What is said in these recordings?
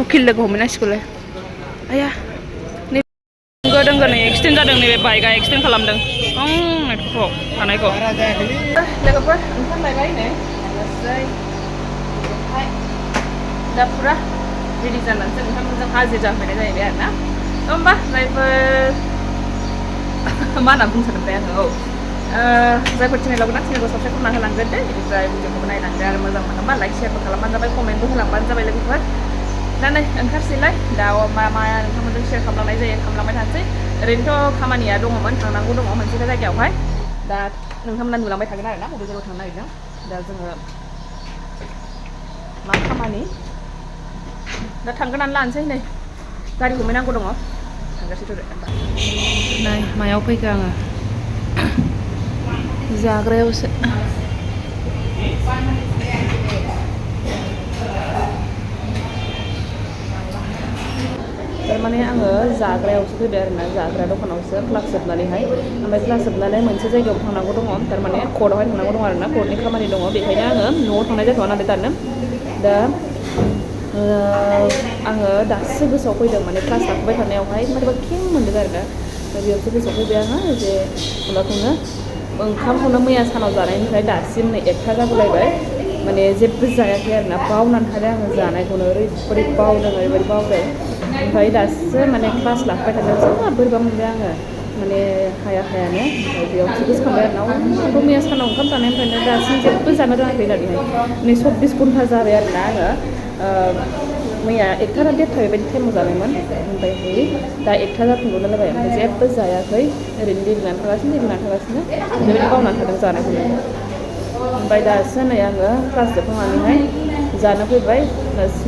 उकिल लोगो हमहैनांसिगौलाय आया दोंगो नै एक्सिडेन्ट जादों नैबे बाइकआ एक्सिडेन्ट खालामदों एथ'खौ थानायखौ लोगोफोर ओंखाम लायबाय नै दा फुरा रेडि जानानैसो ओंखामजों हाजिर जाफैनाय जाहैबाय आरोना होमबा जायफोर मा होनना बुंनो सानदोंमोन आङो जायफोर चेनेलाव गोनां चेनेलखौ साबस्क्राइब खालामना होलांगोन दे बेनिफ्राय भिडिअखौबो नायलांदो आरो मोजां मोनोबा लाइक शेयारबो खालामबानो जाबाय कमेन्टबो होलांबानो जाबाय लोगोफोर दा नै ओंखारसैलाय दा मा नोंथांमोनजों शेयार खालामलांनाय जायो खालामलांबाय थानोसै ओरैनोथ' खामानिया दङमोन थांनांगौ दङ मोनसे जायगायावहाय दा नोंथांमोना नुलांबाय थागोन आरोना बबे जायगायाव थांनो नागिरदों दा जोङो मा खामानि दा थांगोनानै लानोसै नै गारि हमहैनांगौ दङ थांगासिनो होमबा नै मायाव फैखो आङो जाग्रायावसो थारमाने आङो जाग्रायावसो फैबाय आरोना जाग्रा दखानावसो क्लास जोबनानैहाय ओमफ्राय क्लास जोबनानै मोनसे जायगायाव थांनांगौ दङ थारमाने कर्टआवहाय थांनांगौ दङ आरोना कर्टनि खामानि दङ बेखायनो आङो न'आव थांनाय जाथ'वा नालाय दानो दा आङो दासो गोसोआव फैदों माने क्लास लाफुबाय थानायावहाय मारैबा खें मोनदों आरोना बेयावसो गोसोआव फैबाय आङो जे माबाखौनो ओंखामखौनो मैया सानाव जानायनिफ्राय दासिम नै 1ता जागुलायबाय माने जेबो जायाखै आरोना बावनानै थादों आङो जानायखौनो ओरैबायदि बावदों ओरैबायदि बावदों ओमफ्राय दासो माने क्लास लाफुबाय थानायाव जा बोरैबा मोनबाय आङो माने हायानो ओमफ्राय बेयावसो गोसोखांबाय आरोना आंथ' मैया सानाव ओंखाम जानायनिफ्रायनो दासिम जेबो जानो रोङाखै होननानैहाय नै 24 घन्टा जाबाय आरोना आङो मैया 1ता ना 1:30 बेबायदि टाइमाव जानायमोन ओमफ्राय दा 1ता जाफिनगौ जालायबाय ओमफ्राय जेबो जायाखै ओरैनो दैलिनानै थागासिनो बेबायदि बावनानै थादों जानायखौनो ओमफ्राय दासो नै आङो क्लास जोबखांनानैहाय जानो फैबाय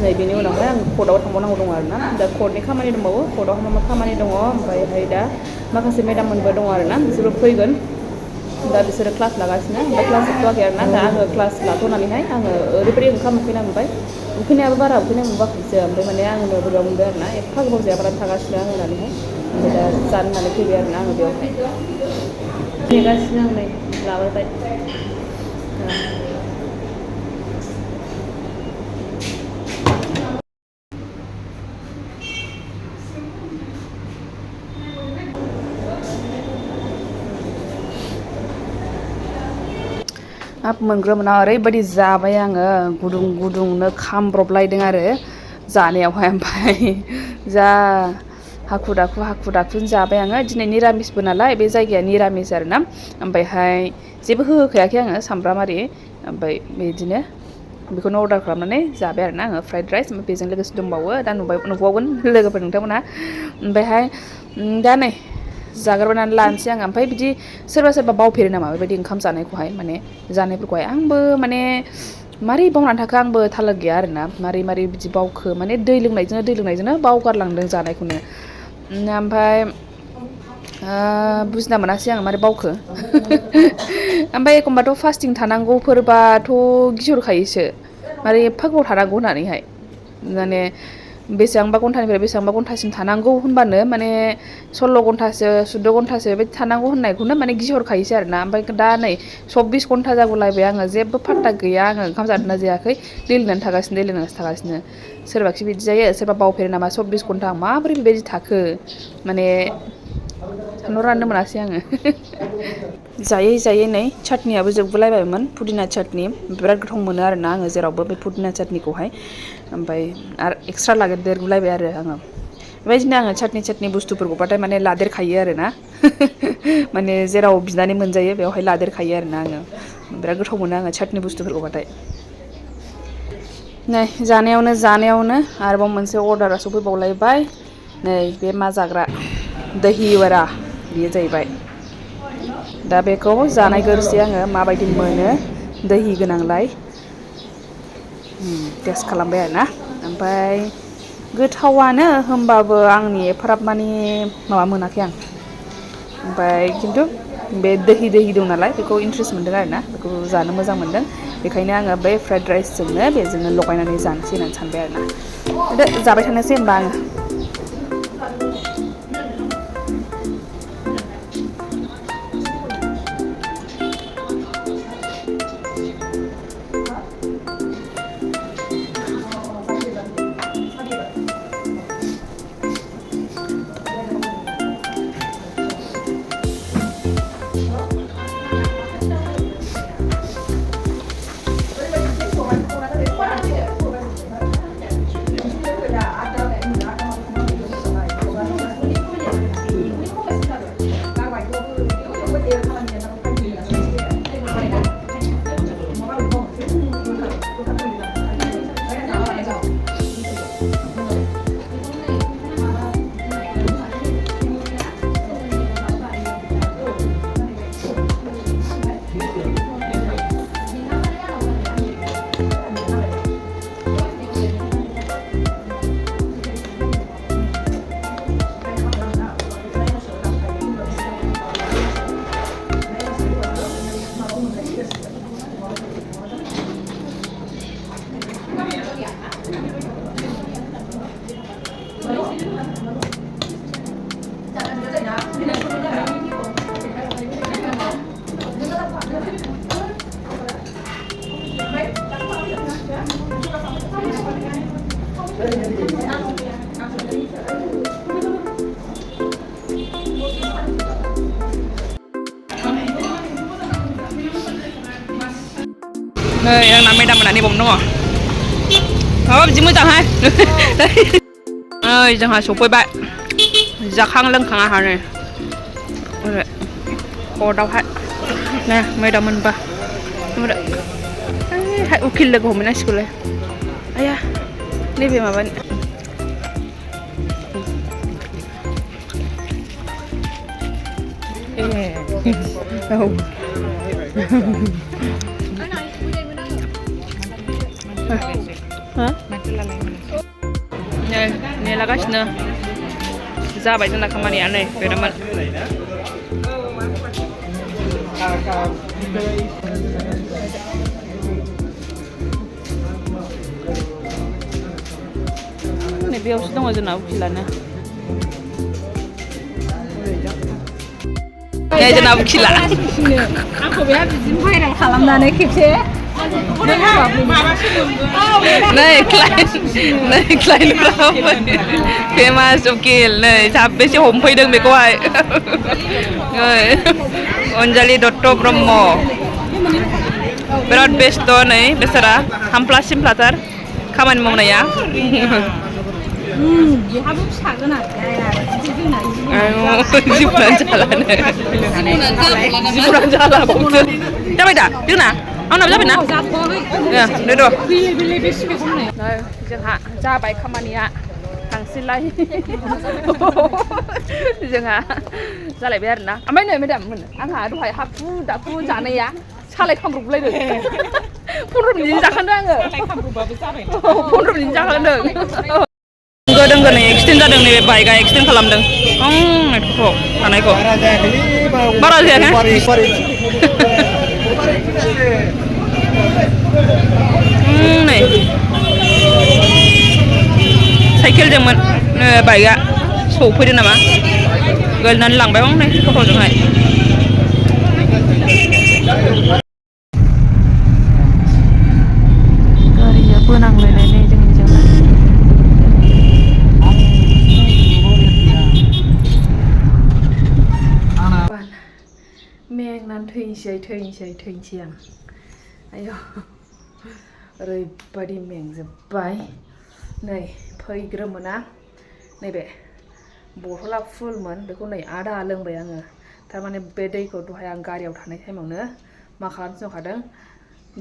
नै बेनि उनावहाय आं कर्टआव थांबावनांगौ दङ आरोना दा कर्टनि खामानि दंबावो कर्टआव मा खामानि दङ ओमफ्रायहाय दा माखासे मेडाममोनबो दङ आरोना बिसोरबो फैगोन दा बिसोरो क्लास लागासिनो ओमफ्राय क्लास जोबथ'वाखै आरोना दा आङो क्लास लाथ'नानैहाय आङो ओरैबायदि ओंखाम उखैनाय मोनबाय उखैनायाबो बारा उखैनाय मोनबाखैसो ओमफ्राय माने आङो बोरैबा मोनबाय आरोना एफा गोबाव जायाबानो थागासिनो आं होननानैहाय ओमफ्राय दा जानो होननानै फैबाय आरोना आङो बेयावहाय नेगासिनो आं नै लाबोबाय हाब मोनग्रोमोना ओरैबायदि जाबाय आङो गुदुं गुदुंनो खामब्रबलायदों आरो जानायावहाय ओमफ्राय जा हाखु दाखु जाबाय आङो दिनै निरामिसबो नालाय बे जायगाया निरामिस आरोना ओमफ्रायहाय जेबो होखायाखै आङो सामब्राम आरि ओमफ्राय बिदिनो बेखौनो अर्डार खालामनानै जाबाय आरोना आङो फ्राइड राइस ओमफ्राय बेजों लोगोसे दंबावो दा नुबावगोन लोगोफोर नोंथांमोनहा ओमफ्रायहाय दा नै जाग्रोनानै लानोसै आङो ओमफ्राय बिदि सोरबा बावफेरो नामा बेबायदि ओंखाम जानायखौहाय माने जानायफोरखौहाय आंबो माने मारै बावनानै थाखो आंबो थाला गैया आरोना मारै बिदि बावखो माने दै लोंनायजोंनो बावगारलांदों जानायखौनो ओमफ्राय बुजिना मोनासै आं मारै बावखो ओमफ्राय एखमबाथ' फास्टिं थानांगौफोरबाथ' गिहरखायोसो मारै एफा गोबाव थानांगौ होननानैहाय माने बेसेबांबा घन्टानिफ्राय बेसेबांबा घन्टासिम थानांगौ होनबानो माने 16 घन्टासो 14 घन्टासो बेबायदि थानांगौ होननायखौनो माने गिहरखायोसो आरोना ओमफ्राय दा नै 24 घन्टा जागौलायबाय आङो जेबो फात्ता गैया आङो ओंखाम जादोंना जायाखै दै लोंनानै थागासिनो सोरबाखि बिदि जायो सोरबा बावफेरो नामा 24 घन्टा आं माबोरै बेबायदि थाखो माने सानहरनो मोनासै आङो जायै नै चाटनियाबो जोबगुलायबायमोन पुदिना चाटनि बिराद गोथाव मोनो आरोना आङो जेरावबो बे पुदिना चाटनिखौहाय ओमफ्राय आरो एक्सट्रा लादेरगुलायबाय आरो आङो बेबायदिनो आङो चाटनि बुस्थुफोरखौबाथाय माने लादेरखायो आरोना माने जेराव बिनानै मोनजायो बेवहाय लादेरखायो आरोना आङो बिराद गोथाव मोनो आङो चाटनि बुस्थुफोरखौबाथाय नै जानायावनो आरोबाव मोनसे अर्डारा सफैबावलायबाय नै बे मा जाग्रा दहि वरा बेयो जाहैबाय दा बेखौ जानायग्रोसै आङो माबायदि मोनो दहि गोनांलाय टेस्ट खालामबाय आरोना ओमफ्राय गोथावानो होमबाबो आंनि एफाराब मानि माबा मोनाखै आं ओमफ्राय खिन्थु बे दहि दं नालाय बेखौ इन्ट्रेस्ट मोनदों आरोना बेखौ जानो मोजां मोनदों बेखायनो आङो बै फ्राइड राइसजोंनो बेजोंनो लगायनानै जानोसै होननानै सानबाय आरोना जाबाय थानोसै होमबा आङो Nơi đang nằm mấy đâm mà đi bụng đúng không? Đó, chỉ mới tao hai. Ơi, chẳng hạn số bôi bạn. Dạ khăn lưng khăn hàng này. Ôi khô đau hại. Nè, mấy đâm mình ba. Hai ukil lagi hôm nay sekolah. Ayah, ini bagaimana ban? Oh. Hah? Ini lah guys, nah. Za baca nak kemana aneh, beramal. Ini biar sudah mau jenau kilana. Ya jenau kila. Aku biar bizim bayram kalamdan ekipse. Này klein berapa? Famous ukil, này sampai si home pay deng beko ay. Onjali Dotto Bromo. Berat besto nih, besara. Hamplasim platar. Kaman mau naya? Habis sagun aja ya. Ziburan jalan. Ziburan jalan, betul. Coba dah, di mana? Ông nào na? Nè, đây rồi. Đây, dừng hạ, ra bài Kamani ạ. Hàng xin lây. Dừng hạ. Ra lại biết nè. À mấy này mới đậm mình. Ăn hạ đuổi hấp đã phu trả này á. Sao lại không rụp lên được? Phu rụp nhìn ra khăn đang rồi. Phu rụp nhìn ra khăn được. Đừng này extend ra đường này bài cái extend kalam đừng. Này kok, aneh kok. Bara aja kan? Này cycle jangan baik ya sopo di nama gal nan lang bayong nih kok jangan garinya punang lele nih jangan mẹ nan thuyền chiang ayo rồi body mèn bay này phơi gồm mà này bẹ bottle là full man để con này ada lưng bẹ ang थारमाने बे दैखौ दहाय आं गारियाव थानाय टाइमावनो मा खालामनो खादों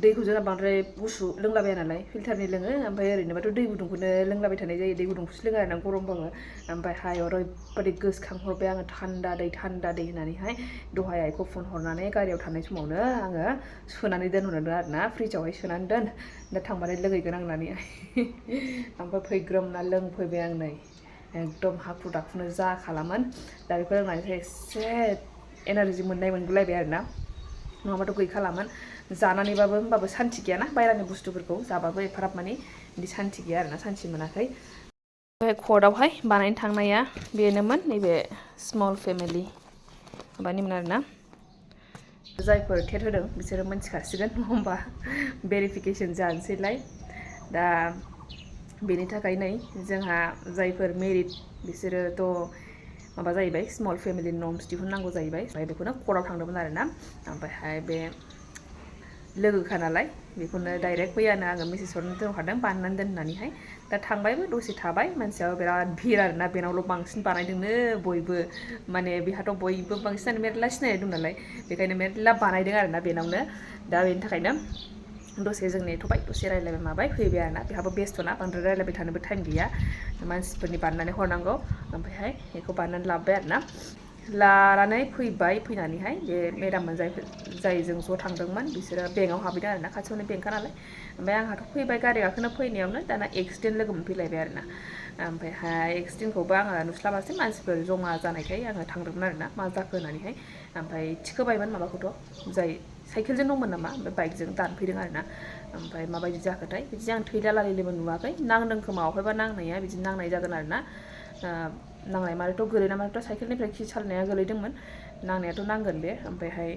दैखौ जोंना बांद्राय गुसु लोंलाबाया नालाय फिल्टारनि लोङो ओमफ्राय ओरैनोबाथ' दै गुदुंखौनो लोंलाबाय थानाय जायो दै गुदुंखौसो लोङो आरोना गरमबाबो ओमफ्राय हाय ओरैबादि गोसोखांहरबाय आङो थान्दा दै होननानैहाय दहाय आइखौ फन हरनानै गारियाव थानाय समावनो आङो सोनानै दोनहरदों आरोना फ्रिजावहाय सोनानै दोन दा थांबाथाय लोंहैगोन आं होननानै ओमफ्राय फैग्रोमना लोंफैबाय आं नै एकदम हाखु दाखुनो जा खालामोन दा बेखौ लोंनानै एसे एनार्जि मोननाय मोनगुलायबाय आरोना नङाबाथ' गैखालामोन जानानैबाबो होमबाबो सान्थि गैयाना बायरानि बुस्थुफोरखौ जाबाबो एफाराब माने बिदि सान्थि गैया आरोना सान्थि मोनाखै ओमफ्राय कर्टआवहाय बानायनो थांनाया बेनोमोन नैबे स्मल फेमिलि माबानिमोन आरोना जायफोर टेट होदों बिसोरो मिन्थिखासिगोन होमबा भेरिफिकेसन जानोसैलाय दा बेनि थाखाय नै जोंहा जायफोर मेरिड बिसोरोथ' माबा जाहैबाय स्मल फेमिलि नर्म्स दिहुननांगौ जाहैबाय ओमफ्राय बेखौनो कर्टआव थांदोंमोन आरोना ओमफ्रायहाय बे लोगोखा नालाय बेखौनो डाइरेक्ट मैयानो आङो मेसेज हरनानै दोनखादों बानायनानै दोन होननानैहाय दा थांबायबो दसे थाबाय मानसियाबो बिराद भिर आरोना बेनावल' बांसिन बानायदोंनो बयबो माने बेहाथ' बयबो बांसिनानो मेरला सिनायनाय दं नालाय बेखायनो मेरला बानायदों आरोना बेनावनो दा बेनि थाखायनो दसे जों नेथ'बाय दसे रायलायबाय माबाय फैबाय आरोना बेहाबो बेस्थ'ना बांद्राय रायलायबाय थानोबो टाइम गैया मानसिफोरनि बानायनानै हरनांगौ ओमफ्रायहाय बेखौ बानायनानै लाबोबाय आरोना लानानै फैबाय फैनानैहाय बे मेडाममोन जायजों ज' थांदोंमोन बिसोरो बेंकआव हाबैदों आरोना खाथियावनो बेंकआ नालाय ओमफ्राय आंहाथ' फैबाय गारि गाखोनो फैनायावनो दाना एक्सिडेन्ट लोगो मोनफैलायबाय आरोना ओमफ्रायहाय एक्सिडेन्टखौबो आङो नुस्लाबासै मानसिफोर जमा जानायखाय आङो थांदोंमोन आरोना मा जाखो होननानैहाय ओमफ्राय थिखोबायमोन माबाखौथ' जाय साइकेलजों दंमोन नामा ओमफ्राय बाइकजों दानफैदों आरोना ओमफ्राय माबायदि जाखोथाय बिदि आं थैला लालिलिबो नुवाखै नांदों खोमा अहायबा नांनाया बिदि नांनाय जागोन आरोना नांनाय मारैथ' गोलैना मारैथ' साइकेलनिफ्राय खि सालायनाया गोलैदोंमोन नांनायाथ' नांगोन बे ओमफ्रायहाय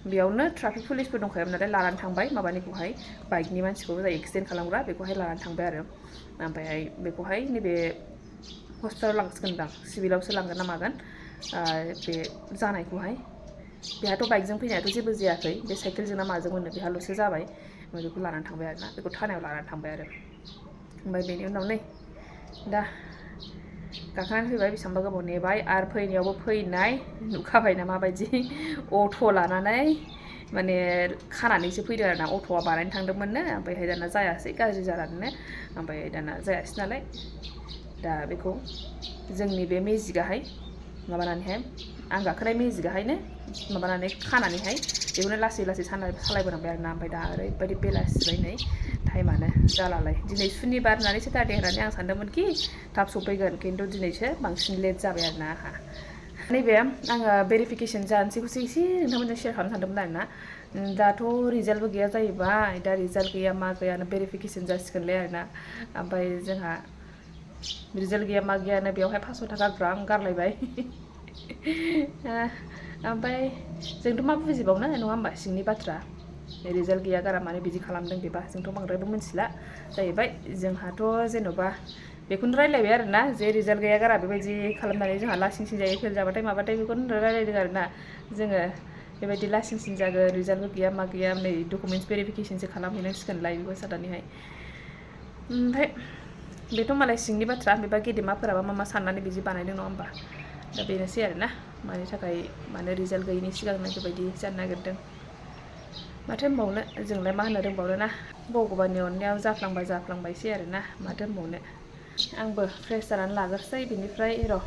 बेयावनो ट्राफिक पुलिसफोर दंखायोमोन नालाय लानानै थांबाय माबानिखौहाय बाइकनि मानसिखौ जाय एक्सिडेन्ट खालामग्रा बेखौहाय लानानै थांबाय आरो ओमफ्रायहाय बेखौहाय नैबे हस्पिटालाव लांसिगोनदां सिभिलावसो लांगोन ना मागोन बे जानायखौहाय बेहाथ' बाइकजों फैनायाथ' जेबो जायाखै बे साइकेलजों ना माजों मोनो बेहाल'सो जाबाय ओमफ्राय बेखौ लानानै थांबाय आरोना बेखौ थानायाव लानानै थांबाय आरो ओमफ्राय बेनि उनाव नै दा गाखोनानै फैबाय बेसेबांबा गोबाव नेबाय आरो फैनायावबो फैनाय नुखाबायना माबायदि अट' लानानै माने खानानैसो फैदों आरोना अट'आ बानायनो थांदोंमोननो ओमफ्रायहाय दाना जायासै गाज्रि जानानैनो ओमफ्राय दाना जायासै नालाय दा बेखौ जोंनि बे मेजिकआहाय माबानानैहाय आं गाखोनाय मेजिकआहायनो माबानानै खानानैहाय बेखौनो लासै लासै सालायबोनांबाय आरोना ओमफ्राय दा ओरैबायदि बेलासिबाय नै टाइमानो जालालाय दिनै सुनिबार होननानै सेटारडे होननानै आं सानदोंमोन कि थाब सफैगोन खिन्थु दिनैसो बांसिन लेट जाबाय आरोना आंहा नैबे आङो भेरिफिकेसन जानोसैखौसो एसे नोंथांमोनजों शेयार खालामनो सानदोंमोन आरोना दाथ' रिजाल्टबो गैया जाहैबाय दा रिजाल्ट गैया मा गैयानो भेरिफिकेसन जासिगोनलै आरोना ओमफ्राय जोंहा रिजाल्ट गैया मा गैयानो बेवहाय 500 थाखा ग्राम गारलायबाय ओमफ्राय जोंथ' मा बुजिबावनो नङा होमबा सिंनि बाथ्रा रिजाल्ट गैया गारा मानो बिदि खालामदों बेबा जोंथ' बांद्रायबो मिथिला जाहैबाय जोंहाथ' जेन'बा बेखौनो रायलायबाय आरोना जे रिजाल्ट गैया गारा बेबायदि खालामनानै जोंहा लासिं सिं जायो फेल जाबाथाय माबाथाय बेखौनो रायलायदों आरोना जोङो बेबायदि लासिं सिं जागोन रिजाल्टबो गैया मा गैया नै डकुमेन्टस भेरिफिकेसनसो खालामहैनांसिगोनलाय बेखौ साननानैहाय ओमफ्राय बेथ' मालाय सिंनि बाथ्रा बेबा गेदेमाफोराबा मा साननानै बिदि बानायदों नङा होमबा दा बेनोसै आरोना मानि थाखाय मानो रिजाल्ट गैयिनि सिगांनो बेबायदि जानो नागिरदों माथो होनबावनो जोंलाय मा होनो रोंबावनो ना भगबाननि अननायाव जाफ्लांबायसै आरोना माथो होनबावनो आंबो फ्रेस जानानै लाग्रोसै बिनिफ्राय र'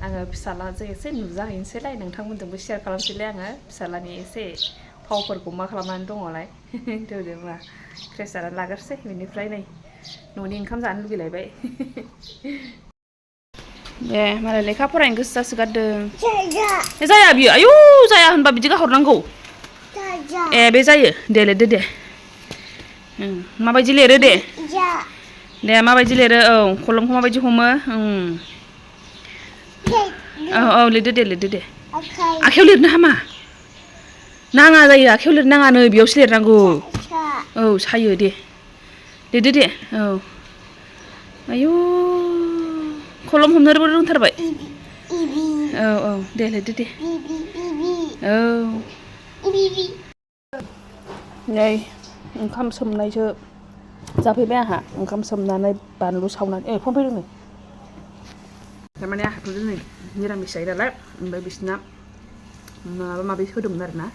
आङो फिसालाजों एसे नुजाहैनोसैलाय नोंथांमोनजोंबो शेयार खालामसैलाय आङो फिसालानि एसे फावफोरखौ मा खालामनानै दङलाय दोनोबा फ्रेस जानानै लाग्रोसै बिनिफ्राय नै न'नि ओंखाम जानो लुगैलायबाय दे मालाय लेखा फरायनो गोसो जासोगारदों जाया बियो आयु जाया होनबा बिदि गाहरनांगौ ए बे जायो दे लिरदो दे माबायदि लिरो दे दे माबायदि लिरो औ कलमखौ माबायदि हमो औ लिरदो दे आखायाव लिरनो हामा नाङा जायो आखायाव लिरनाङा नै बेयावसो लिरनांगौ औ सायो दे लिरदो दे औ आयु कलम हमनोबो रोंथारबाय औ दे लिरदो दे औ नै ओंखाम सोमनायसो जाफैबाय आंहा ओंखाम सोमनानै बानलु सावनानै फन फैदों नै थारमाने आंहाथ' दिनै निरामिस जायो नालाय ओमफ्राय बिसोरना माबा माबि होदोंमोन आरोना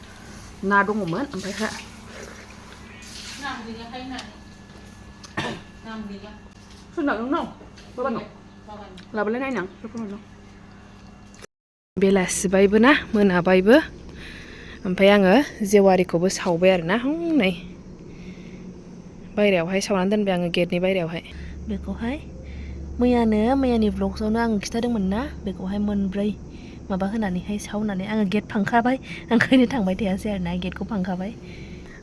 ना दङमोन ओमफ्राय सोरनाव बाबानाव लाबोलाय नायनां बेलासिबायबो ना मोनाबायबो ओमफ्राय आङो जेवारिखौबो सावबाय आरोना नै बायहेरायावहाय सावनानै दोनबाय आङो गेटनि बायहेरायावहाय बेखौहाय मैयानि ब्लग्सआवनो आङो खिन्थादोंमोन ना बेखौहाय मोनब्रै माबा होनानैहाय सावनानै आङो गेट फांखाबाय ओंखायनो थांबाय थायासै आरोना गेटखौ फांखाबाय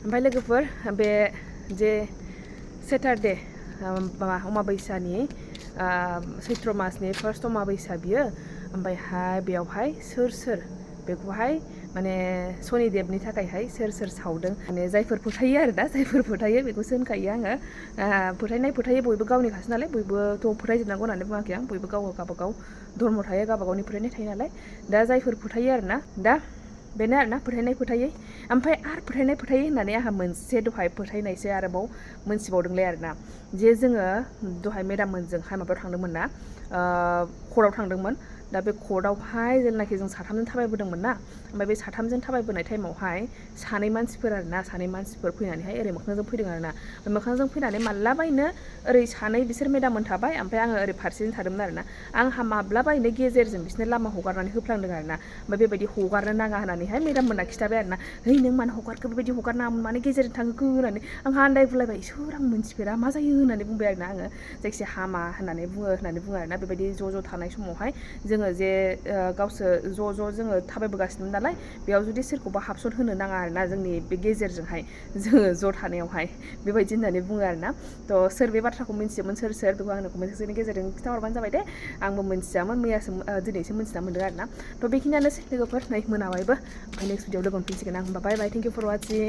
ओमफ्राय लोगोफोर बे जे सेटारडे माबा अमाबैसानि सैत्र मासनि फार्स्ट अमाबैसा बियो ओमफ्रायहाय बेयावहाय सोर बेखौहाय माने शनिदेबनि थाखायहाय सोर सावदों माने जायफोर फोथायो आरोना जायफोर फोथायो बेखौसो होनखायो आङो फोथायो बयबो गावनिखासो नालाय बयबोथ' फोथायजोबनांगौ होननानै बुङाखै आं बयबो गावबागाव धर्म थायो गावबागावनि फोथायनाय थायो नालाय दा जायफोर फोथायो आरोना दा बेनो आरोना फोथायनाय ओमफ्राय आरो फोथायनाय होननानै आंहा मोनसे दहाय फोथायनायसो आरोबाव मोनथिबावदोंलै आरोना जे जोङो दहाय मेदाममोनजोंहाय माबायाव थांदोंमोन ना कर्टआव थांदोंमोन दा बे कर्टआवहाय जेनाखि जों साथामजों थाबायबोदोंमोन ना ओमफ्राय बे साथामजों थाबायबोनाय टाइमावहाय सानै मानसिफोर फैनानैहाय ओरै मोखांजों फैदों आरोना मोखांजों फैनानै मालाबायनो ओरै सानै बिसोर मेदाममोन थाबाय ओमफ्राय आङो ओरै फारसेजों थादोंमोन आरोना आंहा माब्लाबायनो गेजेरजों बिसोरनो लामा हगारनानै होफ्लांदों आरोना ओमफ्राय बेबायदि हगारनो नाङा होननानैहाय मेदाममोनना खिथाबाय आरोना नों मानो हगारखो बेबायदि हगारनाङामोन मानो गेजेरजों थांखो होननानै आंहा आन्दायगुलायबाय सोर आं मोनथिफेरा मा जायो होननानै बुंबाय आरोना आङो जायखिजाया हामा होननानै बुङो आरोना बेबायदि ज' थानाय समावहाय जोङो जोङो जे गावसोर ज' जोङो थाबायबोगासिनो नालाय बेयाव जुदि सोरखौबा हाबसन होनो नाङा आरोना जोंनि बे गेजेरजोंहाय जोङो ज' थानायावहाय बेबायदि होननानै बुङो आरोना थ' सोर बे बाथ्राखौ मिन्थियोमोन सोर बेखौ आंनो कमेन्ट सेक्सननि गेजेरजों खिन्थाहरबानो जाबाय दे आंबो मिन्थियामोन मैयासो दिनैसो मिन्थिना मोनदों आरोना थ' बेखिनियानोसै लोगोफोर नै मोनाबायबो ओमफ्राय नेक्स्ट भिडिअ लोगो मोनफिनसिगोन आं होमबा बाय बाय थेंक इउ फर वाचिं